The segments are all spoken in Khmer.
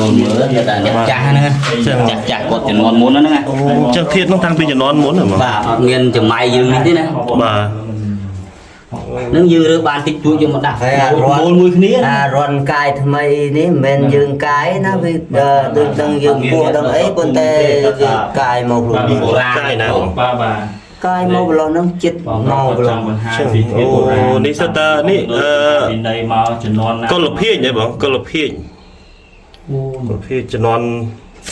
មើលតែអ្នកចាស់ហ្នឹងចាស់ចាស់គាត់ជំនាន់មុនហ្នឹងណា អូចឹងធាតនោះតាំងពីជំនាន់មុនហ៎បង បាទអត់មានសម័យយើងនេះទេណា បាទ នឹងយើងរើបានតិចតួចយកមកដាក់ ហើយអារ មូ ន់ លមួយគ្នា អារន់កាយថ្មីនេះមិនមែនយើងកាយណាវាដូចដឹងយើងពោះដឹងអីប៉ុន្តែវាកាយមកខ្លួន បុរាណ កាយណាបង បាទបាទ កាយមកប្លោះហ្នឹងចិត្ត បង មកប្លោះ ចង់បង្ហាញពីធាតុបុរាណ អូនេះសិតតានេះអឺ ពីនៃមកជំនាន់ណា កុលភាជហ៎បងកុលភាជកុលភាជជំនាន់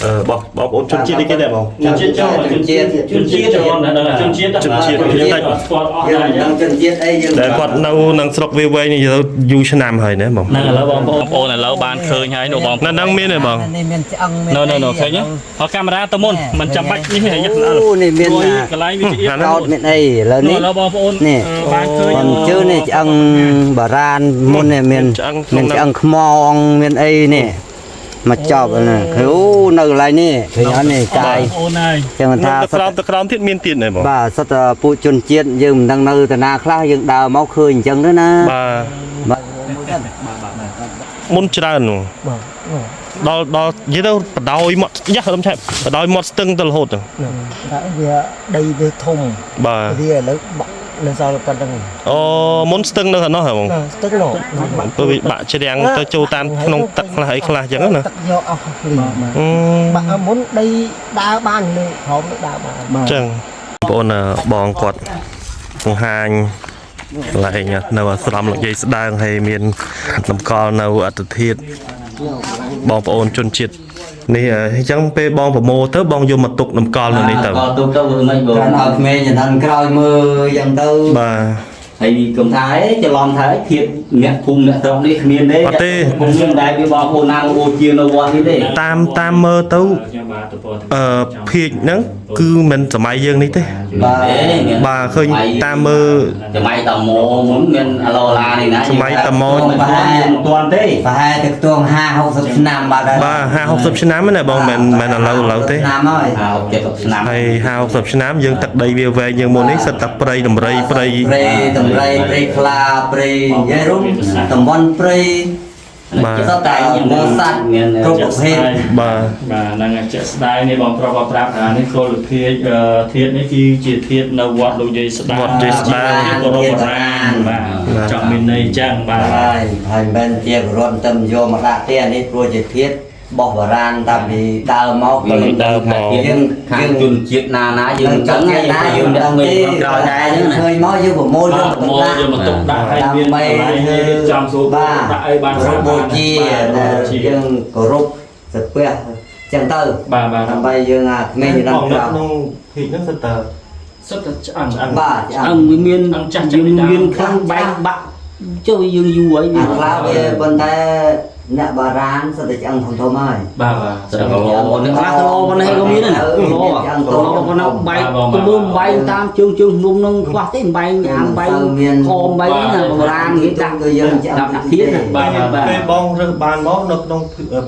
អឺបងបងប្អូនជនជាតិនេះគេដែរបង ជនជាតិចូលជនជាតិជនជាតិចូលណាជនជាតិ ជនជាតិ អត់ស្គាល់អស់ យើង ដែរ មិនដឹងជនជាតិអីយើង ដែលគាត់នៅនឹងស្រុកវាវែងនេះទៅយូរឆ្នាំហើយណាបង ហ្នឹងឥឡូវបងប្អូនបងប្អូនឥឡូវបានឃើញហើយនោះបង នៅហ្នឹងមានទេបង នេះមានឆ្អឹងមាន ណូណូណូឃើញទេអកាមេរ៉ាទៅមុនមិនចាំបាច់នេះទេ អូនេះមាន កន្លែងវាជា អាហ្នឹង កោតមានអីឥឡូវ នេះ នេះ ឥឡូវបងប្អូន នេះ បានឃើញ ខ្ញុំជឿនេះឆ្អឹងបារាណមុននេះមាន ឆ្អឹង មានឆ្អឹងខ្មងមានអីនេះមកចប់ហ្នឹងឃើញអូនៅកន្លែងនេះឃើញអត់នេះកាយ បងប្អូនហើយ ចឹងថា ទៅក្រោមទៅក្រោមទៀតមានទៀតទេបង បាទសុទ្ធតែពួកជនជាតិយើងមិនដឹងនៅតាណាខ្លះយើងដើរមកឃើញអញ្ចឹងទៅណា បាទ បាទ មុនច្រើននោះដល់ដល់និយាយទៅបដោយមាត់យ៉ាខ្ញុំឆែកបដោយមាត់ស្ទឹងទៅរហូតទៅ តែវាដីវាធំ បាទ វាឥឡូវបាក់នៅសល់ប៉ុណ្្នឹង អូមុនស្ទឹងនៅខាងនោះហ៎បង ណាស្ទឹងនោះបាក់ ព្រោះវាបាក់ច្រាំងទៅចូលតាមក្នុងទឹកខ្លះអីខ្លះអញ្ចឹងណា ទឹកយកអស់លីង អឺ បាក់មុនដីដើរបានលើក្រោមដើរបាន អញ្ចឹងបងប្អូនអឺបងគាត់បង្ហាញកន្លែងនៅអាស្រមលោកយាយស្ដើងហើយមានតម្កល់នៅអត្តធាតុបងប្អូនជនជាតិនេះអញ្ចឹងពេលបងប្រមូលទៅបងយកមកទុកតម្កល់នៅនេះទៅ ក៏ទុកទៅវាមិនបង កាន់ឲ្យក្មេងចំនួនក្រោយមើលអញ្ចឹងទៅ បាទ ហើយកុំថាអីច្រឡំថាធៀបអ្នកភូមិអ្នកស្រុកនេះគ្មានទេ អត់ទេ ភូមិខ្ញុំដែរវាបងប្អូនណាមកបូជានៅវត្តនេះទេ តាមតាមមើលទៅ ខ្ញុំបាទទៅពត អឺភាគហ្នឹងគឺមិនសម័យយើងនេះទេ បាទ បាទឃើញតាមមើល សម័យតម៉ូមុនមានអាឡូឡានេះណា សម័យតាម៉ូ មិនទាន់ទេ ប្រហែលទៅខ្ទង់50 60ឆ្នាំបាត់ហើយ បាទ50 60ឆ្នាំហ្នឹងណាបងមិនមែនឥឡូវឥឡូវទេ ឆ្នាំហើយ 50 70ឆ្នាំ ហើយ50 60ឆ្នាំយើងទឹកដីវាវែងយើងមុននេះសិតតែព្រៃដំរីព្រៃ ព្រៃតម្រៃព្រៃខ្លាព្រៃនិយាយរួមតំបន់ព្រៃ បាទ សុទ្ធតែមសត្វគ្រប់ប្រភេទ បាទ បាទហ្នឹងហើយជាក់ស្ដែងនេះបងប្រុសក៏ប្រាប់ថានេះកុលភាជធាតុនេះគឺជាធាតុនៅវត្តលោកយាយស្ដាង វត្តយាយស្ដាង ជាបរមបុរាណបាទចង់មានន័យអញ្ចឹងបាទ ហើយហើយមិនមែនជាករត់ទៅយកមកដាក់ទេអានេះព្រោះជាធាតុបោះបារាណតាំងពីដើមមក វា ដើមមក យើងខាងជនជាតិណាណាយើង ចឹង ចឹង ណា ណា យើង យើង ដឹង អ្នក ទេ មេក្រោយដែរអញ្ចឹងណា ឃើញមកយើងប្រមូល បាទ យក ប្រមូលយកមកទុកដាក់ឲ្យមាន ដើម្បី កន្លែងរៀបចំស្រួល បាទ ដាក់ឲ្យបាន គោរពបូជា បាទ ដែលយើងគោរពសាពះចឹងទៅ បាទបាទ ដើម្បីយើងអាក្មេងជំនាន់ក្រោយ ក្នុងភាគហ្នឹងសិតតែ សុទ្ធតែឆ្អឹង បាទឆ្អឹ អឹងវាមាន អង្គចាស់ យើង ចាស់ មានខ្លះបែកបាក់ចុះយើងយូរហើយ អាខ្លះវាប៉ុន្តែអ្នកបារាណសុទ្ធតែឆ្អឹងធំធំហើយ បាទបាទ ស្រាប់ឡូនេះខ្លះគីឡូប៉ុណ្ណេះក៏មានដែរណាគីឡូគីឡូប៉ុណ្ណោះបែកទៅមើលបែកតាមជើងជើងភ្នំនឹងខ្វះទេបែកអាមបែកខមបែកណាបុរាណគេដាក់ គឺយើងឆ្អឹង ដាក់ដាក់ធាតណា បាទបាទ ពេលបងរើសបានមកនៅក្នុង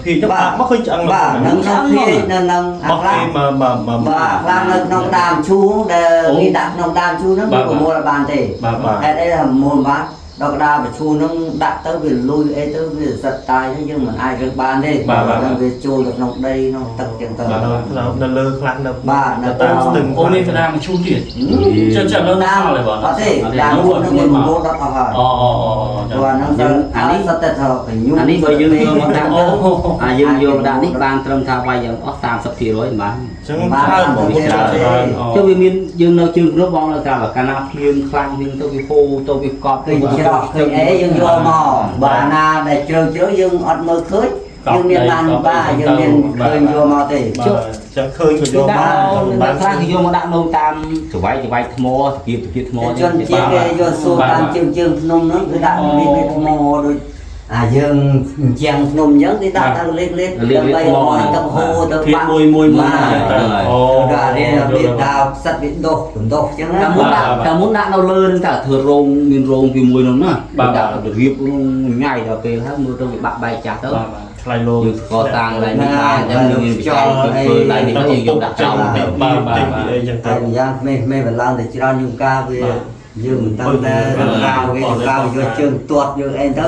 ភាគហ្នឹង បាទ បាក់មកឃើញឆ្អឹង បាទនៅក្នុងភេទនៅក្នុង បោះ អាខ្លះ គេមកមកមក បាទខ្លះនៅក្នុងដើមឈូសដែលគេដាក់ក្នុងដើមឈូសហ្នឹងវាប្រមូលអត់បានទេ បាទបាទ ហេតុអីថាប្រមូលបានដល់ក្តារបញ្ឈូសហ្នឹងដាក់ទៅវាលុយអីទៅវាសិតតាយហ្នឹងយើងមិនអាចរើសបានទេហ្នឹងវាចូលទៅក្នុងដីក្នុងទឹកចឹងទៅ បាទ នៅលើខ្លះនៅ បាទនៅ តាមស្ទឹង អូនេះក្តារមកឈូសទៀតចុះចុះនៅណាល់ហើយបង អត់ទេដើមឈូសហ្នឹងវាប្រមូលដល់អស់ហើយ អូអូអូ ព្រោះអាហ្នឹងទៅអានេះសិតតែថាបញ្ញូ អានេះបើយើងយកមកដាក់អាយើងយកមកដាក់នេះបានត្រឹមថាវាយយ៉ាងអស់30%បាន អញ្ចឹងច្រើនបងច្រើន ច្រើន ចុះវាមានយើងនៅជើងភ្នំបងនៅត្រាប់កាលណាភ្លៀងខ្លាំងភ្លៀងទៅវាហូរទៅវាកប់ ឃើញច្រោះឃើញអីយើងយកមកបើអាណាដែលជ្រៅជ្រៅយើងអត់មើលឃើញយើងមានបានបាទយើងមានឃើញយកមកទេ បាទអញ្ចឹងឃើញក៏យក គេដាក់ បាន ខ្លះគេយកមកដាក់នៅតាមច្រវែកច្រវែកថ្មសភាពសភាពថ្ម ជនជាតិគេយកសួរតាមជើងជើងភ្នំហ្នឹងគឺដាក់លេខលេខថ្មដូចអាយើងជាងភ្នំអញ្ចឹងគេដាក់ទៅលេខលេខដើម្បីឲ្យទឹកហូរទៅ ធាតុ បាក់ មួយមួយមួយទៅអូ ដល់រៀនវាដល់ផ្សិតវាដុះដុះអញ្ចឹងណា តែមុនដាក់តែមុនដាក់នៅលើហ្នឹងតើធ្វើរោងមានរោងពីមួយនោះណាដាក់រៀបញ៉ៃដល់ពេលហើយមើលទៅវាបាក់បែកចាស់ទៅ បាទបាទថ្លៃលោ យើងស្គាល់តាំងឡើងនេះបានអញ្ចឹងយើងមានវិស័យធ្វើឡើងនេះទៅយើងយកដាក់ចោលទៅ បាទបាទ ទិញពីអីអញ្ចឹងទៅ តែម្យ៉ាងក្មេងៗបន្លំទៅច្រើនយូរកាលវា យើងមិនដឹងដែររឿងរ៉ាវវារឿងរ៉ាវយកជើងទាត់យើងអីទៅ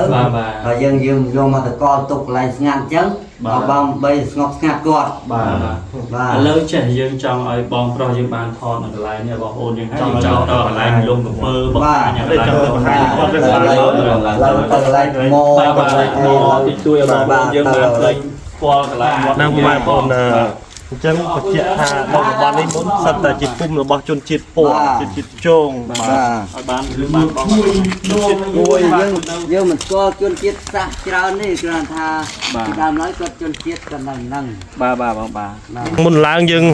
ហើយយើងយើងយកមកតកលទុកកន្លែងស្ងាត់អញ្ចឹងបើបងបីស្ងប់ស្ងាត់គាត់ បាទ បាទ ឥឡូវចេះយើងចង់ឲ្យបងប្រុសយើងបានថតនៅកន្លែងនេះបងប្អូនយើងហើយយើងចង់ដល់កន្លែងលំកពើបង្ហាញកន្លែង ចង់ទៅបង្ហាញគាត់ទៅ ឡើយឡើងទៅកន្លែងថ្ម បាទបាទមកទីជួយឲ្យបងប្អូនយើងបានឃើញស្គាល់កន្លែងវត្ត ណាបងប្អូនអញ្ចឹងបញ្ជាក់ថានៅតំបន់នេះមុនសិតតែជាភូមិរបស់ជនជាតិពណ៌ជនជាតិជងបាទ ឲ្យបានឬបានបងប្អូន ជាតិគួយ យើងយើងមិនស្គាល់ជនជាតិសាសច្រើនទេគ្រាន់ថាពីដើមឡើយគាត់ជនជាតិកណ្ដឹងហ្នឹង បាទបាទបងបាទ មុនឡើងយើង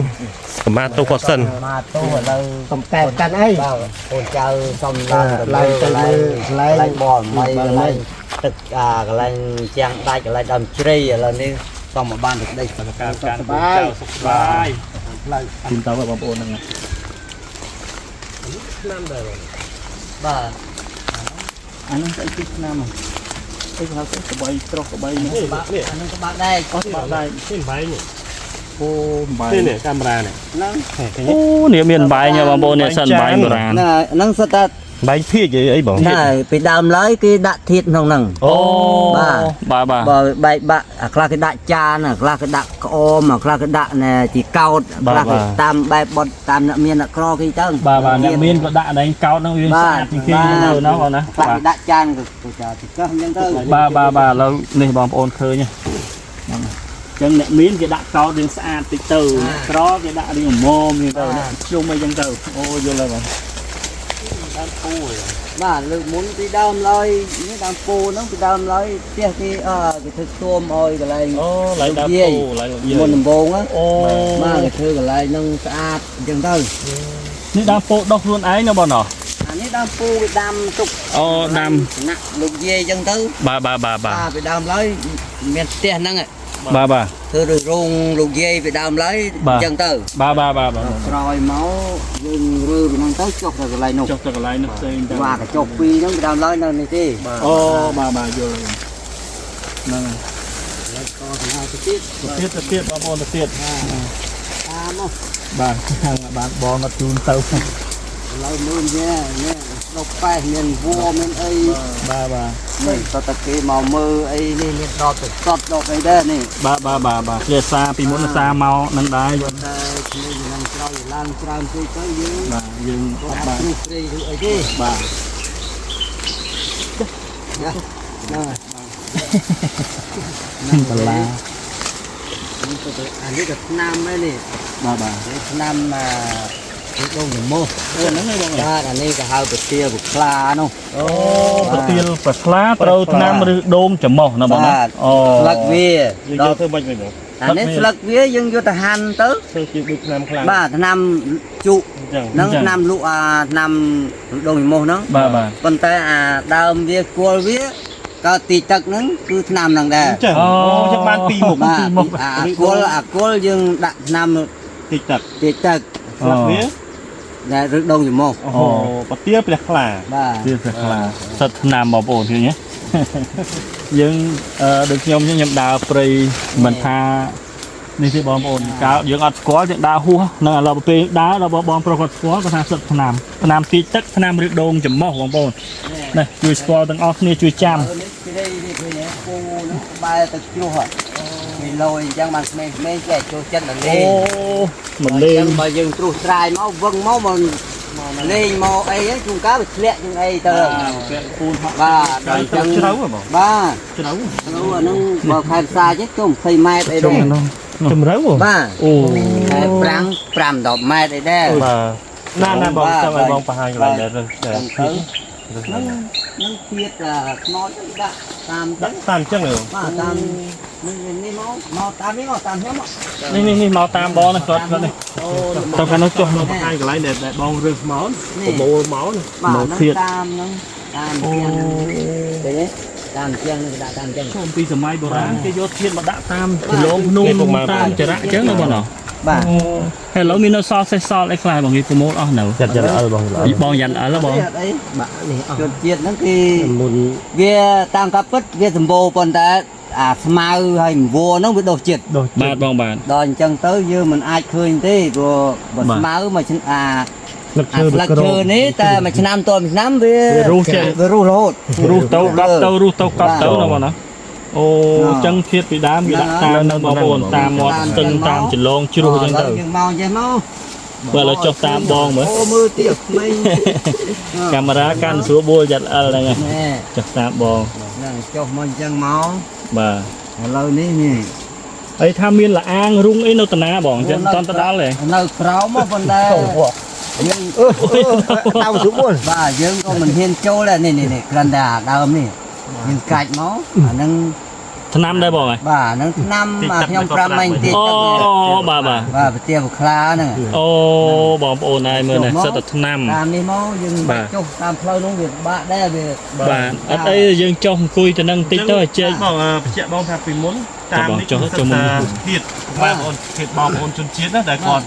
កម្មាទោសគាត់សិន មកទោះឥឡូវ កំកែបកាន់អី បាទកូនចៅសុំឡើង ឡើងទៅលើកន្លែង កន្លែងបរមីកន្លែងទឹកអាកន្លែងជាងដាច់កន្លែងដើមជ្រៃឥឡូវនេះសុំមកបានទឹកដី ការកាន់ចៅសុខសប្បាយជូនតើបងប្អូនហ្នឹង បាទ អានោះស្អីទីឆ្នាំអីគេហៅស្អីក្បីប្រុសក្បីនេះ នេះ អានឹងក្បាក់ដែរ អស់បាក់ដែរ នេះបែង អូបាយ នេះនេះកាមេរ៉ានេះ ហ្នឹង អូនេះមានបាយបងប្អូននេះសិនបាយបុរាណ ហ្នឹងហ្នឹងសុទ្ធតែ បែងភាកអីបង ណាពីដើមឡើយគេដាក់ធាតក្នុងហ្នឹង អូ បាទ បាទបាទ បើបែកបាក់អាខ្លះគេដាក់ចានអាខ្លះគេដាក់ក្អមអាខ្លះគេដាក់ណែជីកោតអាខ្លះគេតាមបែបបត់តាមអ្នកមានអ្នកក្រគេទៅ បាទបាទអ្នកមានក៏ដាក់ដែងកោតហ្នឹងវាស្អាតជាងគេទៅណោះបងណា ខ្លះគេដាក់ចានគេគេចកឹះអញ្ចឹងទៅ បាទបាទបាទឥឡូវនេះបងប្អូនឃើញហ្នឹងអញ្ចឹងអ្នកមានគេដាក់កោតរៀងស្អាតតិចទៅអ្នកក្រគេដាក់រៀងល្មមរៀងទៅអ្នកជុំអីចឹងទៅអូយល់ហើយបង បាទលើកមុនពីដើមឡើយនេះដើមពូហ្នឹងពីដើមឡើយផ្ទះគេអើគេធ្វើខ្ទួមឲ្យកន្លែង អូឡៃដើមពូឡៃលោកយាយ មុនដំបូងណា អូ បាទគេធ្វើកន្លែងហ្នឹងស្អាតអញ្ចឹងទៅ នេះដើមពោដុះខ្លួនឯងណាបងណោះ អានេះដើមពូគេដាំទុក អូដាំ ណាក់លោកយាយអញ្ចឹងទៅ បាទបាទបាទបាទ បាទពីដើមឡើយមានផ្ទះហ្នឹង បាទបាទ ធ្វើដូចរោងលោកយាយពីដើមឡើយ បាទ អញ្ចឹងទៅ បាទបាទបាទបាទ ក្រោយមកយើងរើពីហ្នឹងទៅចុះទៅកន្លែងនោះ ចុះទៅកន្លែងនោះផ្សេងទៅ បាទកញ្ចុះពីរហ្នឹងពីដើមឡើយនៅនេះទេ អូបាទបាទយល់ហើយហ្នឹងហើយ ក៏កន្លែងទៅទៀត ទៅទៀតទៅទៀតបងប្អូនទៅទៀត តាមមក បាទបានបងមកជូនទៅ ឥឡូវមើលនេះនេះដុកប៉េះមានវัวមានអី បាទបាទ នេះតើតើគេមកមើលអីនេះមានដល់ទៅសតដល់អីដែរនេះ បាទបាទបាទបាទជាសារពីមុនសារមកនឹងដែរយល់ តែគ្នានឹងក្រោយឡើងច្រើនពេកទៅយើង បាទយើងអត់បាន អត់បានព្រៃឬអីទេ បាទ ណាហ្នឹងហើយ បន្លា នេះទៅអានេះក៏ឆ្នាំដែរនេះ បាទបាទ នេះឆ្នាំអានេះដងល្មោះ អូហ្នឹងឯងបង បាទអានេះក៏ហៅពទាពខ្លានោះ អូប្រទាលប្រខ្លាត្រូវឆ្នាំឬដូងច្រមុះណាបងណាអូ ស្លឹកវា យើង ដល់ យកធ្វើម៉េចវិញបង អានេះស្លឹកវាយើងយកទៅហាន់ទៅ ធ្វើជាដូចឆ្នាំខ្លាំង បាទឆ្នាំជក់ អញ្ចឹង ហ្នឹងឆ្នាំលក់អាឆ្នាំដងល្មោះហ្នឹង បាទបាទ ប៉ុន្តែអាដើមវាគល់វាក៏ទីទឹកហ្នឹងគឺឆ្នាំហ្នឹងដែរ អញ្ចឹងអូចឹងបានពីរមុខ បាទអាគល់អាគល់យើងដាក់ឆ្នាំ តិចទឹក ទីទឹក ស្លឹកវា ដែលឬដងច្រមុះ អូហូប្រទាលព្រះខ្លា បាទ ទៀតប្រខ្លាសិតឆ្នាំបងប្អូនឃើញទេយើងដូចខ្ញុំខ្ញុំដើរព្រៃមិនថានេះទេបងប្អូនកាលយើងអត់ស្គាល់យើងដើរហួសនៅឥឡូវពេលដើរដល់បងប្រុសគាត់ស្គាល់គាត់ថាសិតឆ្នាំឆ្នាំទីទឹកឆ្នាំឬដូងច្រមុះបងប្អូននេះជួយស្គាល់ទាំងអស់គ្នាជួយចាំ នេះជ្រៃនេះឃើញទេពូហ្នឹងក្បែរទឹកជ្រោះហ៎វាលយអញ្ចឹងបានក្មេងៗចេះចូលចិត្តដល់លេ អូ ង មិនលេង បើយើងត្រុសត្រាយមកវឹងមកមកលេងមកអីហ្នឹងជួនកាលវាធ្លាក់ជាងអីទៅ ពាក់ពូនហក់ បាទដល់អញ្ចឹង ជ្រៅហ៎បង បាទ ជ្រៅ ជ្រៅអាហ្នឹងបើខែផ្សាយទេទៅ20ម៉ែត្រអីដែរ ជម្រៅហ៎ បាទ អូ ខែប្រាំង5 10ម៉ែត្រអីដែរ បាទណាណាបងចង់ឲ្យបងបង្ហាញកន្លែងដែរ ទៅហ្នឹងនឹងទៀតខ្មោចហ្នឹងដាក់តាមទៅ ដាក់តាមអញ្ចឹងហ៎ បាទតាមនឹងនេះមកមកតាមនេះមកតាមខ្ញុំមក នេះនេះនេះមកតាមបងនេះគាត់គាត់នេះ អូ ទៅខាងនោះចុះនោះ បង្ហាញកន្លែងដែលបងរើសមក នេះ ប្រមូលមកណា បាទហ្នឹង មកទៀត តាមហ្នឹងតាមជាងឃើញទេតាមជាងហ្នឹងគេដាក់តាមជាង ចូលពីសម័យបុរាណគេយកធាតុមកដាក់តាមគន្លងភ្នំតាមចរៈអញ្ចឹងណាបងណោះ បាទ អូហើយឥឡូវមាននៅសល់សេះសល់អីខ្លះបងគេប្រមូលអស់នៅ ចាត់ចាត់អល់បង បងយ៉ាន់អល់បង អត់អី បាក់នេះអស់ ជនជាតិហ្នឹងគេ មុន វាតាមការពិតវាសម្បូរប៉ុន្តែអាស្មៅហើយវัวហ្នឹងវាដុះចិត្ត ដោះ បាទបងបាទ ដល់អញ្ចឹងទៅយើងមិនអាចឃើញទេព្រោះបើ បាទ ស្មៅមកអា អាស្លឹកឈើនេះតែមួយឆ្នាំតមួយឆ្នាំវា រុះចេះ វារុះរហូត រុះទៅកប់ទៅរុះទៅកប់ទៅណាបងណាអូចឹងធៀបពីដើមគេដាក់តាមនៅបងប្អូនតាមមាត់ស្ទឹងតាមចលងជ្រោះចឹងទៅ យើងមកចេះមក បើឥឡូវចុះតាមបងមើល អូមើលទៀតក្មេង កាមេរ៉ាកាន់ស្រួលបួលយ៉ាត់អិលហ្នឹង ណែ ចុះតាមបង ហ្នឹងចុះមកអញ្ចឹងមក បាទ ឥឡូវនេះនេះ ហើយថាមានលអាងរុងអីនៅតាណាបងចឹងមិនតន់ទៅដល់ទេ នៅក្រោមមកប៉ុន្តែយើង ដើមស្រួល បាទយើងក៏មិនហ៊ានចូលដែរនេះនេះនេះគ្រាន់តែអាដើមនេះយើងកាច់មកអាហ្នឹង ថ្នាំដែរបងហ៎ បាទអាហ្នឹងឆ្នាំអាខ្ញុំប្រាប់មិញតិច អូ ទឹកនេះ បាទបាទ បាទប្រទាបខ្លាហ្នឹង អូបងប្អូនហើយមើលនេះសិតតែថ្នាំ តាមនេះមកយើង បាទ ចុះតាមផ្លូវនោះវាពិបាកដែរវា បាទអត់អីយើងចុះអង្គុយទៅនឹងតិចទៅឲ្យជែក បងបញ្ជាក់បងថាពីមុនតាមនេះ ចុះចុះមុន ធាតបងប្អូនធាតបងប្អូនជនជាតិណាដែលគាត់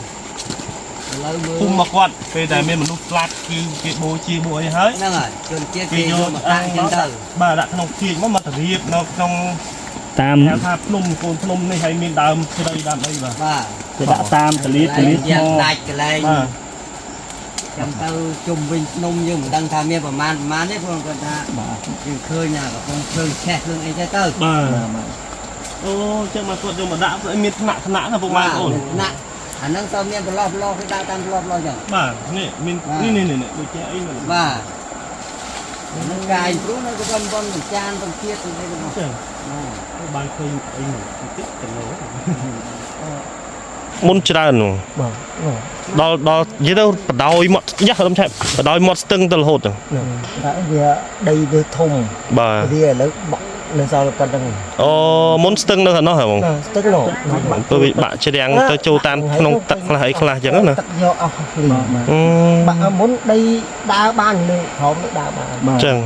ឥឡូវមើល ភូមិមកគាត់ពេលដែលមានមនុស្សស្លាប់គឺគេបូជាមួយអីហើយ ហ្នឹងហើយជនជាតិ គេយក គេយកមកតាំងចឹងទៅ បាទដាក់ក្នុងធាកមកមកទៅរៀបនៅក្នុង តាម ហៅថាភ្នំកូនភ្នំនេះហើយមានដើមជ្រៃដើមអីបាទ បាទ គេដាក់តាមតលៀតតលៀត យ៉ាង មក ដាច់កន្លែង បាទ ចាំទៅជុំវិញភ្នំយើងមិនដឹងថាមានប្រមាណប្រមាណទេព្រោះគាត់ថាយើងឃើញណាកំពុងភ្លើងឆេះភ្លើងអីទៅទៅ បាទអូចឹងមកគាត់យកមកដាក់មានថ្នាក់ថ្នាក់ណាពុកម៉ែបងប្អូន ថ្នាក់អាហ្នឹងតើមានប្រឡោះប្រឡោះគេដាក់តាមប្រឡោះប្រឡោះចឹង បាទនេះមាននេះនេះនេះដូចជាអីនោះ បាទហ្នឹងកាយព្រោះនៅក៏បំបំចានបំជាតិអីទៅមក ចឹងបានឃើញអីនោះតិចចំណូលមុនច្រើននោះ បាទ ដល់ដល់និយាយទៅបដោយមាត់យ៉ាខ្ញុំឆែបបដោយមាត់ស្ទឹងទៅរហូត តែវាដីវាធំ បាទ វាឥឡូវបាក់នៅសល់ប៉ុណ្្នឹង អូមុនស្ទឹងនៅខាងនោះហ៎បង ស្ទឹងនោះបាក់ ព្រោះវាបាក់ជ្រាំងទៅចូលតាមក្នុងទឹកខ្លះអីខ្លះចឹងណា ទឹកយកអស់លីង អឺ បាក់មុនដីដើរបានលើក្រោមដើរបាន ចឹង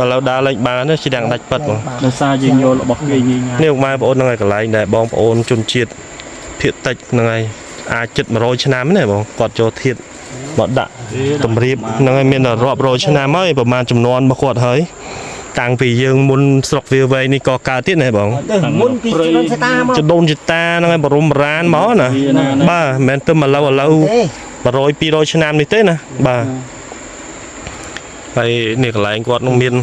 ឥឡូវដើរលេងបានទេជ្រាំងដាច់ប៉ិតបង ដោយសារយើងយករបស់គេងាយងាយ នេះបងប្អូនហ្នឹងហើយកន្លែងដែលបងប្អូនជនជាតិភាគតិចហ្នឹងហើយអាចជិត100ឆ្នាំនេះបងគាត់ចូលធាតមកដាក់តម្រៀបហ្នឹងហើយមានតែរាប់រយឆ្នាំហើយប្រហែលចំនួនរបស់គាត់ហើយតាំងពីយើងមុនស្រុកវាវែងនេះក៏កើតទៀតណាបង មុនពីជនស្តាមក ចដូនចតាហ្នឹងហើយបរមរានមកណាបាទមិនមែនទៅមកឥឡូវឥឡូវ ទេ 100 200ឆ្នាំនេះទេណាបាទហើយនេះកន្លែងគាត់នឹងមាន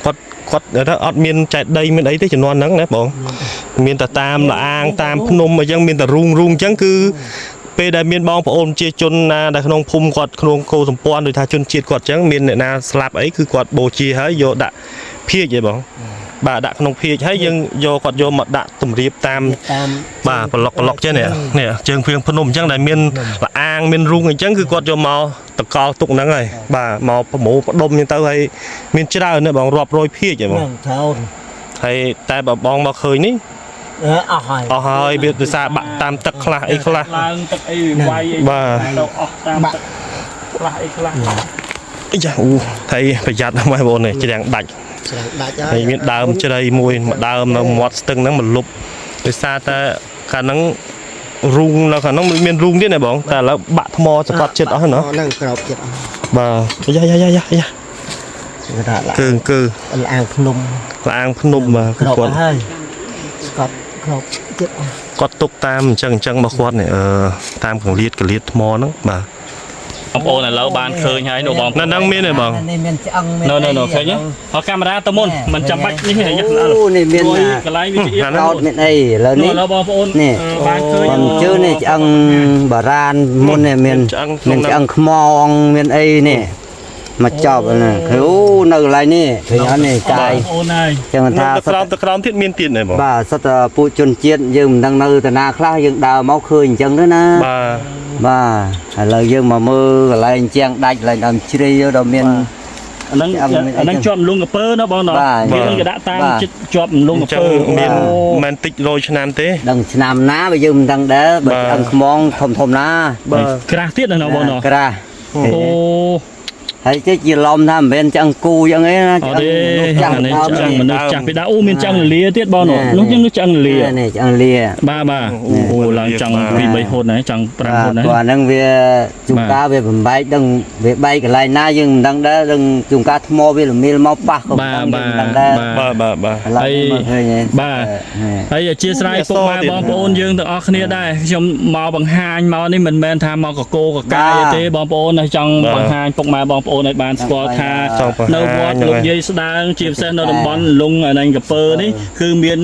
គាត់គាត់ថាអត់មានចែកដីមានអីទេចំនួនហ្នឹងណាបងមានតែតាមលអាងតាមភ្នំអីចឹងមានតែរូងរូងអញ្ចឹងគឺពេលដែលមានបងប្អូនជាជនណាដែលក្នុងភូមិគាត់ក្នុងគោសម្ព័ន្ធដូចថាជនជាតិគាត់អញ្ចឹងមានអ្នកណាស្លាប់អីគឺគាត់បូជាហើយយកដាក់ភាជឯងបងបាទដាក់ក្នុងភាជហើយយើងយកគាត់យកមកដាក់តម្រៀបតាម តាម បាទប្លុកប្លុកចឹងនេះនេះជើងព្រៀងភ្នំអញ្ចឹងដែលមានលអាងមានរូងអញ្ចឹងគឺគាត់យកមកតកល់ទុកហ្នឹងហើយបាទមកប្រមូលផ្ដុំអញ្ចឹងទៅហើយមានច្រើនណាស់បងរាប់រយភាជហ៎បង ហ្នឹងច្រើន ហើយតែបើបងមកឃើញនេះ អស់ហើយ អស់ហើយវាដោយសារបាក់តាមទឹកខ្លះអីខ្លះ ឡើងទឹកអីវាយអី បាទ ទៅអស់តាមទឹកខ្លះអីខ្លះ អាយ៉ាអូហើយប្រយ័ត្នណាស់បងប្អូននេះច្រាំងដាច់ ច្រាំងដាច់ហើ ហើយ យមានដើមជ្រៃមួយមួយដើមនៅមាត់ស្ទឹងហ្នឹងមកលុបដោយសារតែកាលហ្នឹងរូងនៅខាងហ្នឹងមានរូងទៀតណាបងតែឥឡូវបាក់ថ្មសកត់ចិត្តអស់ហើយណោះ ហ្នឹងក្របចិត្តអស់ បាទយ៉ាយ៉ាយ៉ាយ៉ាយ៉ា គេថា គឺគឺ លាងភ្នំ ក្លាងភ្នំបាទ ក្រប គាត់ ហើយស្កត់ក្របចិត្តអស់ គាត់ទុកតាមអញ្ចឹងអញ្ចឹងរបស់គាត់នេះអឺតាមកលៀតកលៀតថ្មហ្នឹងបាទ បងប្អូនឥឡូវបានឃើញហើយនោះបង នៅហ្នឹងមានទេបង នេះមានឆ្អឹងមាន នៅនៅនៅឃើញទេហោះកាមេរ៉ាទៅមុនមិនចាំបាច់នេះទេយ៉ា អូនេះមាន កន្លែងវាជា កោតមានអីឥឡូវ នេះ នេះ ឥឡូវបងប្អូន នេះ បានឃើញ បងជឿនេះឆ្អឹងបារាណមុននេះមាន ឆ្អឹង មានឆ្អឹងខ្មងមានអីនេះមកចប់ហ្នឹងឃើញអូនៅកន្លែងនេះឃើញអត់នេះកាយ បងប្អូនហើយ ចឹងថា ទៅក្រោមទៅក្រោមទៀតមានទៀតទេបង បាទសិតតែពួកជនជាតិយើងមិនដឹងនៅតាណាខ្លះយើងដើរមកឃើញអញ្ចឹងទៅណា បាទ បាទឥឡូវយើងមកមើលកន្លែងជាងដាច់កន្លែងដើមជ្រៃដល់មាន អាហ្នឹងអាហ្នឹងជាប់លងកពើណាបងណោះ បាទ វានឹងគេដាក់តាម បាទ ចិត្តជាប់លង អញ្ចឹង កពើ មានមិនតិចរយឆ្នាំទេ ដឹងឆ្នាំណាបើយើងមិនដឹងដែរបើ បាទ ឆ្អឹងខ្មងធំធំណា បាទ ក្រាស់ទៀតណាបងណោះ ក្រាស់ អូ ហើយចេះជាឡំថាមិនមែនឆ្អឹងគូយ៉ាងអីណា អត់ទេ មនុស្សចាស់ អានេះ ដើម ឆ្អឹងមនុស្សចាស់ពីដើមអូមានឆ្អឹងលាទៀតបងនោះនោះយើងនោះឆ្អឹងលា នេះឆ្អឹងលា បាទបាទអូឡើងចង់2 3ហ៊ុនហើយចង់5ហ៊ុនហើយ ព្រោះអាហ្នឹងវាជួនកាលវាបំបែកដឹងវាបែកកន្លែងណាយើងមិនដឹងដែរដឹងជួនកាលថ្មវាលមៀលមកប៉ះក៏ បាទ មិន បាទ ដឹងដែរ បាទ បាទបាទបាទ ឥឡូវនេះមកឃើញហើយ បាទ នេះ ហើយអធិស្ឋានពុកម៉ែបងប្អូនយើងទាំងអស់គ្នាដែរខ្ញុំមកបង្ហាញមកនេះមិនមែនថាមកកកោកកាយទេបងប្អូនចង់បង្ហាញពុកម៉ែបងប្អូនឲ្យបានស្គាល់ថា ចង់បង្ហាញ នៅវត្តលោកយាយស្ដើងជាពិសេសនៅតំបន់លងអនញកពើនេះគឺមាន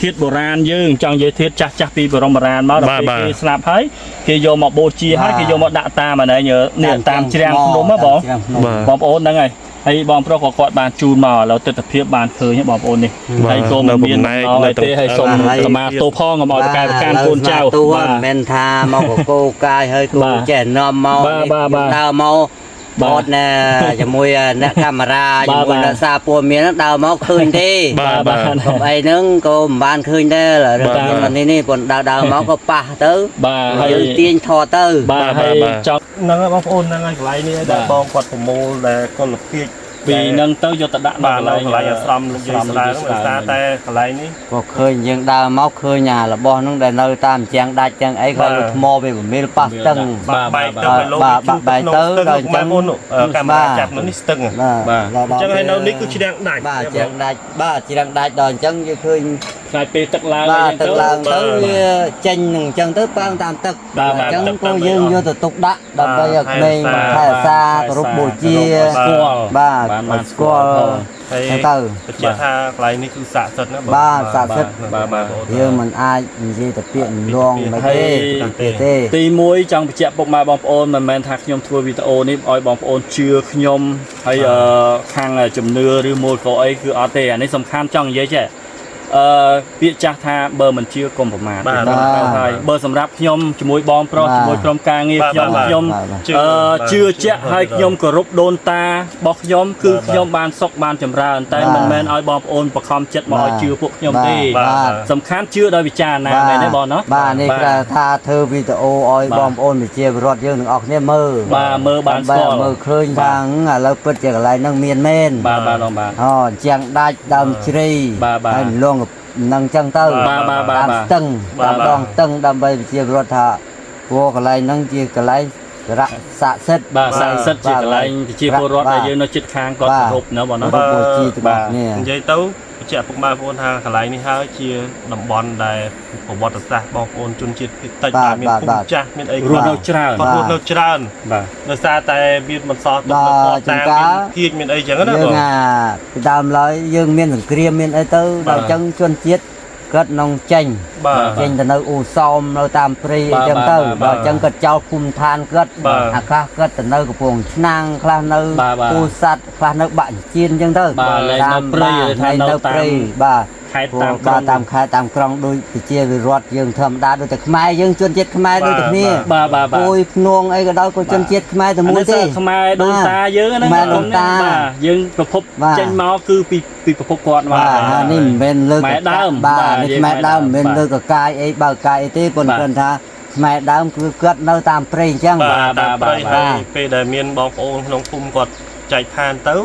ធាតុបុរាណយើងចង់និយាយធាតុចាស់ចាស់ពីបរមបុរាណមកដល់ពេលគេស្លាប់ហើយគេយកមកបូជាហើយគេយកមកដាក់តាមអនញនេះតាមច្រាំងភ្នំហ៎បង ច្រាំងភ្នំ បាទ បងប្អូនហ្នឹងហើយហើយបងប្រុសក៏គាត់បានជូនមកឥឡូវទស្សនភាពបានឃើញហើយបងប្អូននេះហើយក៏មិនមាន នៅ អីទេហើយសូម បាទ សមាទោសផងកុំឲ្យប្រកែកប្រកាន់កូនចៅ ទូ បាទ មិនមែនថាមកកកោកាយហើយគូ បាទ ចេះនាំមក បាទបាទបាទ ដើរមក បាទ បតណែជាមួយអ្នកកាមេរ៉ា បាទ ជាមួយអ្នកសារព័ត៌មានហ្នឹងដើរមកឃើញទេ បាទបាទ កុំអីហ្នឹងក៏មិនបានឃើញដែររឿង បាទ នេះនេះប៉ុន្តែដើរមកក៏ប៉ះទៅ បាទហើយ យើងទាញថតទៅ បាទហើយចង់ ហ្នឹងហើយបងប្អូនហ្នឹងហើយកន្លែងនេះ បាទ ដែលបងគាត់ប្រមូលដែលកុលភាជ ពីហ្នឹងទៅយកទៅដាក់នៅ បាទ កន្លែង នៅកន្លែងអាស្រមលោកយាយស្ដើងដោយសារតែកន្លែងនេះ ក៏ឃើញយើងដើរមកឃើញអារបស់ហ្នឹងដែលនៅតាមជាងដាច់ជាងអីក៏ បាទ លើថ្មវាប្រមៀលប៉ះស្ទឹង បាទ បែក បាទ ទៅឲ្យលោក បាទ វា បែកទៅដល់អញ្ចឹង បងប្អូននោះកាមេរ៉ា បាទ ចាប់នៅនេះស្ទឹង បាទ អញ្ចឹងហើយនៅនេះគឺច្រាំងដាច់ បាទច្រាំងដាច់បាទច្រាំងដាច់ដល់អញ្ចឹងយើងឃើញ ខ្លាចពេលទឹកឡើង បាទ អីចឹង ទឹកឡើងទៅ បាទ វាចេញនឹងអញ្ចឹងទៅប៉ើងតាមទឹក បាទបាទ អញ្ចឹងក៏យើងយកទៅទុកដាក់ដើម្បីឲ្យក្មេង បាទ ថែរក្សាគោរពបូជា ស្គាល់ បាទ បានបាន ស្គាល់ ផង ហើយ ហ្នឹងទៅ បញ្ជាក់ថាកន្លែងនេះគឺស័ក្តិសិទ្ធិណាបង បាទស័ក្តិសិទ្ធិ បាទបាទបងប្អូន យើងមិនអាចនិយាយតែពាក្យម្លងមិន ហើយ ទេទេ ទី1ចង់បញ្ជាក់ពុកម៉ែបងប្អូនមិនមែនថាខ្ញុំធ្វើវីដេអូនេះឲ្យបងប្អូនជឿខ្ញុំហើយខាងជំនឿឬមួយក៏អីគឺអត់ទេអានេះសំខាន់ចង់និយាយចេះអឺពាក្យចាស់ថាបើមិនជឿកុំប្រមាថ បាទ បាទហើយបើសម្រាប់ខ្ញុំជាមួយបងប្រុស បាទ ជាមួយក្រុមការងារ បាទ ខ្ញុំ បាទ ខ្ញុំ បាទ ជឿ អឺជឿជាក់ហើយខ្ញុំគោរពដូនតារបស់ខ្ញុំគឺ បាទ ខ្ញុំបានសុខបានចម្រើនតែ បាទ មិនមែនឲ្យបងប្អូនបខំចិត្តមកឲ្យជឿពួកខ្ញុំទេ បាទ សំខាន់ជឿដោយវិចារណាមែនទេបងណោះ បាទនេះ បាទ គេថាធ្វើវីដេអូឲ្យ បាទ បងប្អូនប្រជាពលរដ្ឋយើងទាំងអស់គ្នាមើល បាទមើលបានស្គាល់ មើលឃើញថាឥឡូវពិតជាកន្លែងហ្នឹងមានមែន បាទបាទបងបាទ អូជាងដាច់ដើមជ្រៃ បាទបាទ ហើយលងនឹងចឹងទៅ បាទបាទបាទ តាម បាទ ស្ទឹង បាទ តាមដងស្ទឹងដើម្បីប្រជាពលរដ្ឋថាព្រោះកន្លែងហ្នឹងជាកន្លែងរៈស័ក្តិសិទ្ធិ បាទស័ក្តិសិទ្ធិជាកន្លែងប្រជាពលរដ្ឋដែលយើងនៅជិតខាងគាត់ បាទ គោរពណាបងណា គោរពបូជាទាំងអស់គ្នា និយាយទៅបញ្ជាក់ពុកម៉ែបងប្អូនថាកន្លែងនេះហើយជាតំបន់ដែលប្រវត្តិសាស្ត្របងប្អូនជនជាតិភាគតិច បាទ ដែលមានភូ បាទ មិចាស់មានអី រស់នៅច្រើន គាត់រស់នៅច្រើន បាទ ដោយសារតែមានបន្សល់ទុកនៅ បាទ គាត់ ជួនកាល តាមមានភាជមានអីចឹងណា យើង បង អាពីដើមឡើយយើងមានសង្គ្រាមមានអីទៅ បាទ ដល់អញ្ចឹងជនជាតិគាត់នងចេញ បាទ ចេញទៅនៅអូសោមនៅតាមព្រៃអីចឹងទៅ បាទ ដល់អញ្ចឹងគាត់ចោលភូមិឋានគាត់ បាទ អាខ្លះគាត់ទៅនៅកំពង់ឆ្នាំងខ្លះនៅ បាទបាទ ពោធិ៍សាត់ខ្លះនៅបាក់ជីនអញ្ចឹងទៅ បាទលែងនៅព្រៃ បាទ ឬថានៅ លែង តាម ព្រៃបាទ ខេត្តតាមក្រុង បាទតាមខេត្តតាមក្រុងដូចប្រជាវិរដ្ឋយើងធម្មតាដូចតែខ្មែរយើងជនជាតិខ្មែរដូចតែគ្នា បាទបាទបាទ គួយភ្នងអីក៏ដោយក៏ជនជាតិខ្មែរតែមួយទេ អានេះខ្មែរដូនតាយើងណា ខ្មែរដូនតា បាទយើងប្រភព បាទ ចេញមកគឺពីពីប្រភពគាត់មក បាទហើយនេះមិនមែនលើក ខ្មែរដើម បាទ បាទ នេះខ្មែរដើមមិនមែន បាទ លើកកាយអីបើកាយអីទេប៉ុន្តែ បាទ គ្រាន់ថាខ្មែរដើមគឺគាត់នៅតាមព្រៃអញ្ចឹង បាទតាមព្រៃ បាទ ហើយពេលដែលមានបងប្អូនក្នុងភូមិគាត់ចែកឋានទៅ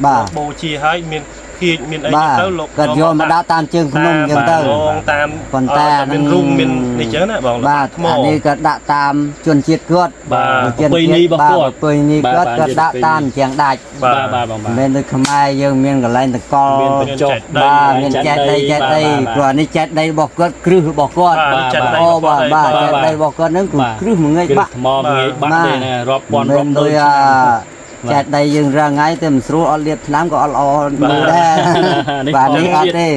បាទ បូជាហើយមានភាជមានអី បាទ ទៅលោក គាត់យកមកដាក់តាមជើងភ្នំអញ្ចឹងទៅ បងតាម ប៉ុន្តែ មាន អាហ្នឹង រូងមាននេះចឹងណាបង បាទ ថ្ម អានេះគាត់ដាក់តាមជនជាតិគាត់ បាទ ជន ប្រពៃណីរបស់គាត់ បាទប្រពៃណី បាទ គាត់ បាទ គាត់ដាក់តាមជាងដាច់ បាទបាទបងបាទ មិនមែនដូចខ្មែរយើងមានកន្លែងតកល មានបញ្ចុះ បាទមានចេតដីចេតដី បាទ ព្រោះអានេះចេតដីរបស់គាត់គ្រឹះរបស់គាត់ បាទចេតដី អូ របស់ បាទ គាត់ បាទចេតដីរបស់គាត់ហ្នឹងគឺ បាទ គ្រឹះមួយថ្ងៃ គឺ បាក់ ថ្មងាយបាក់ទេណារាប់ពាន់ មិន រាប់ម៉ឺ ដូច នឆ្នាំ អាចេតដីយើងរាល់ថ្ងៃតែមិនស្រួលអត់លាបថ្នាំក៏អត់ល្អមើលដែរ នេះ បាទនេះអត់ទេ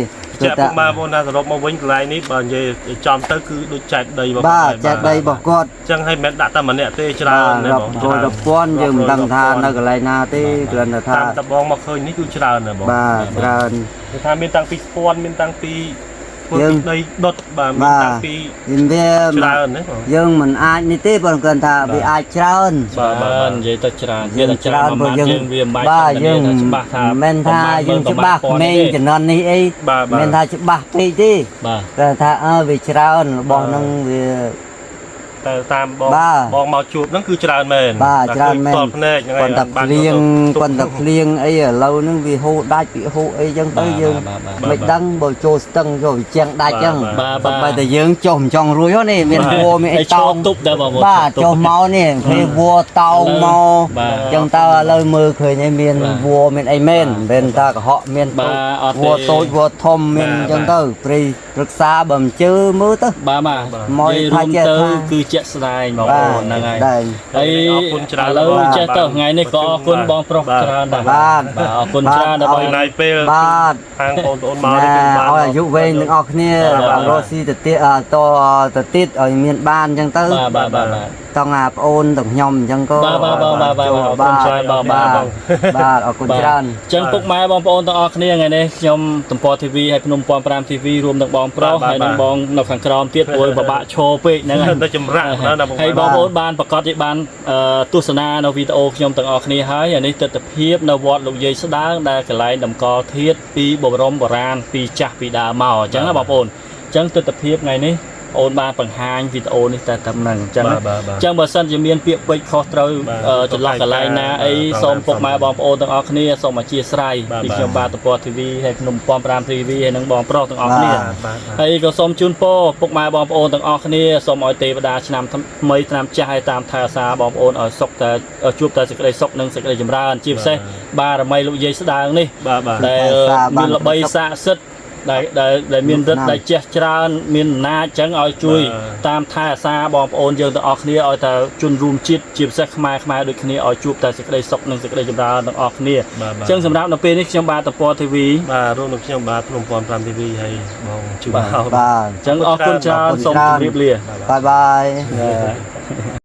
ជាក់ពុកម៉ែបងប្អូនថាសរុបមកវិញកន្លែងនេះបើនិយាយចំទៅគឺដូចចែកដីរបស់ បាទ គាត់ ចេតដីរបស់គាត់ អញ្ចឹងហើយមិនមែនដាក់តែម្នាក់ទេច្រើនណា រាប់ បង រយរាប់ពាន់យើងមិនដឹងថានៅកន្លែងណាទេគ្រាន់តែថា តាមតបងមកឃើញនេះគឺច្រើនណាស់បង បាទច្រើន គឺថាមានតាំងពីស្ពាន់មានតាំងពីធ្វើ យើង ពីដីដុតបាទមាន បាទ តាំងពី វា ច្រើនណាបង យើងមិនអាចនេះទេប៉ុន្តែគ្រាន់ថាវាអាចច្រើន បាទបាទ បាទនិយាយទៅច្រើនវាតែច្រើន ព្រោះ យើងវាមិនបាច់ បាទយើង ថាច្បាស់ថា មិនថាយើងច្បាស់ក្មេងជំនាន់នេះអី បាទបាទ មិនថាច្បាស់ពេកទេ បាទ តែថាអើវាច្រើនរបស់ហ្នឹងវា តែតាមបង បាទ បងមកជួបហ្នឹងគឺច្រើនមែន បាទច្រើនមែន តភ្នែកហ្នឹង ប៉ុន្តែភ្លៀងប៉ុន្តែភ្លៀងអីឥឡូវហ្នឹងវាហូរដាច់វាហូរអីចឹងទៅយើងមិនដឹងបើចូលស្ទឹងចូលវិជាងដាច់ចឹង បាទ បើតែយើងចុះមិនចង់រួចហ៎នេះមានវមានអីតោង ទប់ដែរបងប្អូន បាទចុះមកនេះគេវតោងមក បាទ ចឹងតើឥឡូវមើលឃើញឯងមានវមានអីមែនមិនមែនតាកុហកមាន បាទអត់ទេ វតូចវធំមានចឹងទៅព្រៃព្រឹក្សាបើមិនជឿមើលទៅ បាទបាទ មក និយាយរួម ថាចេះ ទៅ ថា គឺជាក់ស្ដែងបងប្អូនហ្នឹងហើយ ដែរ ហើយ អរគុណច្រើន ឥឡូវ បាទ ចេះទៅថ្ងៃនេះក៏អរគុណបងប្រុសច្រើនដែរ បាទ បាទអរគុណច្រើនដែលបង ចំណាយពេល បាទ ខាងបងប្អូនមកនេះ ណា គឺបាន ឲ្យអាយុវែងទាំងអស់គ្នា បាទ រស់ស៊ីទៅទៀតអ่าតទៅទៀតឲ្យមានបានអញ្ចឹងទៅ បាទបាទបាទបាទ តង់អាប្អូនទាំងខ្ញុំអញ្ចឹងក៏ បាទបាទបាទបាទបាទអរគុណច្រើនបាទ បាទបាទអរគុណច្រើន អញ្ចឹងពុកម៉ែបងប្អូនទាំងអស់គ្នាថ្ងៃនេះខ្ញុំទំព័រ TV ហើយភ្នំ15 TV រួមទាំងបងប្រុសហើយនិងបងនៅខាងក្រោមទៀតព្រោះពិបាកឈរពេកហ្នឹងហើយ ទៅចម្រាក់ណាណាបង ហើយបងប្អូនបានប្រកាសជាបានទស្សនានៅវីដេអូខ្ញុំទាំងអស់គ្នាហើយអានេះទស្សនភាពនៅវត្តលោកយាយស្ដើងដែលកន្លែងតម្កល់ធាតុពីបរមបុរាណពីចាស់ពីដើមមកអញ្ចឹងណាបងប្អូនអញ្ចឹងទស្សនភាពថ្ងៃនេះអូនបានបង្ហាញវីដេអូនេះតែត្រឹមហ្នឹងអញ្ចឹងណា បាទបាទបាទ អញ្ចឹងបើសិនជាមានពាក្យពេចន៍ខុសត្រូវ បាទ ចន្លោះកន្លែងណាអី បាទ សូមពុកម៉ែបងប្អូនទាំងអស់គ្នាសូមអធិស្ឋាន បាទ ពីខ្ញុំបាទទំព័រ TV ហើយភ្នំ15 TV ហើយនិងបងប្រុសទាំងអស់គ្នា បាទបាទ ហើយក៏សូមជូនពរពុកម៉ែបងប្អូនទាំងអស់គ្នាសូមឲ្យទេវតាឆ្នាំថ្មីឆ្នាំចាស់ឲ្យតាមថែរក្សាបងប្អូនឲ្យសុខតែជួបតែសេចក្តីសុខនិងសេចក្តីចម្រើនជាពិសេសបារមីលោកយាយស្ដើងនេះ បាទបាទ ដែលមានល្បីស័ក្តិសិទ្ធិដែលដែលដែលមានរិទ្ធដែលចេះច្រើនមានអំណាចអញ្ចឹងឲ្យជួយតាមថែអាសាបងប្អូនយើងទាំងអស់គ្នាឲ្យតែជនរួមជាតិជាពិសេសខ្មែរខ្មែរដូចគ្នាឲ្យជួបតែសេចក្តីសុខនិងសេចក្តីចម្រើនទាំងអស់គ្នា បាទបាទ អញ្ចឹងសម្រាប់នៅពេលនេះខ្ញុំបាទតព TV បាទរួមនឹងខ្ញុំបាទភ្នំ15 TV ហើយបងជួប បាទ ហៅ បាទ អញ្ចឹងអរគុណច្រើនសូមជម្រាបលា បាយបាយ បាទ